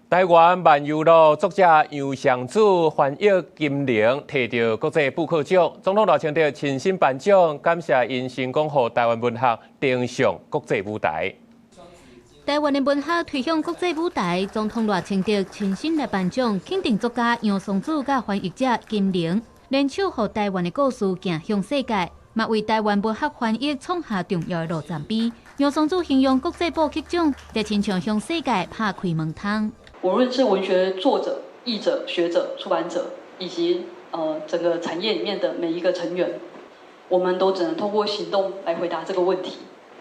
台灣萬有樂作者楊尚子翻譯金陵提著國際布克獎，總統賴清德親身頒獎，感謝𪜶成功予台灣文學登上國際舞台。台灣的文學推向國際舞台，總統賴清德親身來頒獎，肯定作家楊尚子佮翻譯者金陵，聯手予台灣的故事行向世界，嘛為台灣文學翻譯創下重要的路程碑。楊尚子形容國際布克獎，就親像向世界拍開門窗。無論是文學作者、譯者、學者、出版者，以及整個產業裡面的每一個成員，我們都只能透過行動來回答這個問題。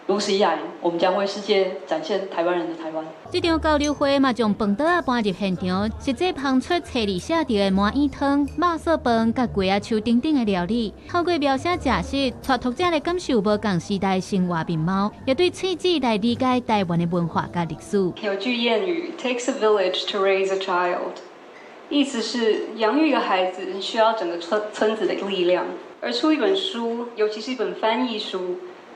如此一來，我們將為世界展現台灣人的台灣。這場交流會嘛，將飯桌仔搬入現場，實際烹出冊裡寫著的魔芋湯、肉燥飯、佮雞仔手等等的料理，透過描寫食食，帶讀者來感受無仝時代生活面貌，也對喙齒來理解台灣的文化佮歷史。有句諺語：Takes a village to raise a child，意思是養育一個孩子需要整個村村子的力量，而出一本書，尤其是一本翻譯書，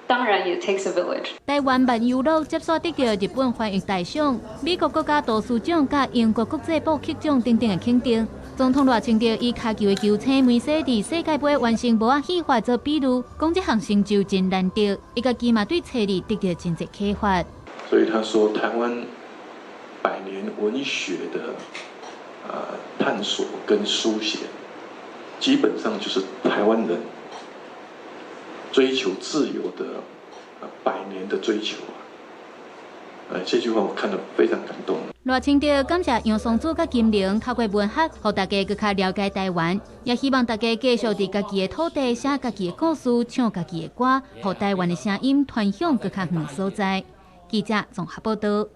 當然也 takes a village。台灣萬有樂接續得著日本翻譯大賞、美國國家圖書獎佮英國國際布克獎等等的肯定。總統賴清德以跤球的球星梅西佇世界盃完成帽仔戲法做比喻，講這項成就真難得。伊家己嘛對冊裡得著真濟啟發。所以他說，台灣百年文學的探索跟書寫，基本上就是台灣人追求自由的百年的追求啊！這句話我看得非常感動。賴清德感謝楊尚子佮金陵透過文學，予大家閣較了解台灣，也希望大家繼續佇家己的土地寫家己的故事，唱家己的歌，予台灣的聲音傳向閣較遠所在。記者綜合報道。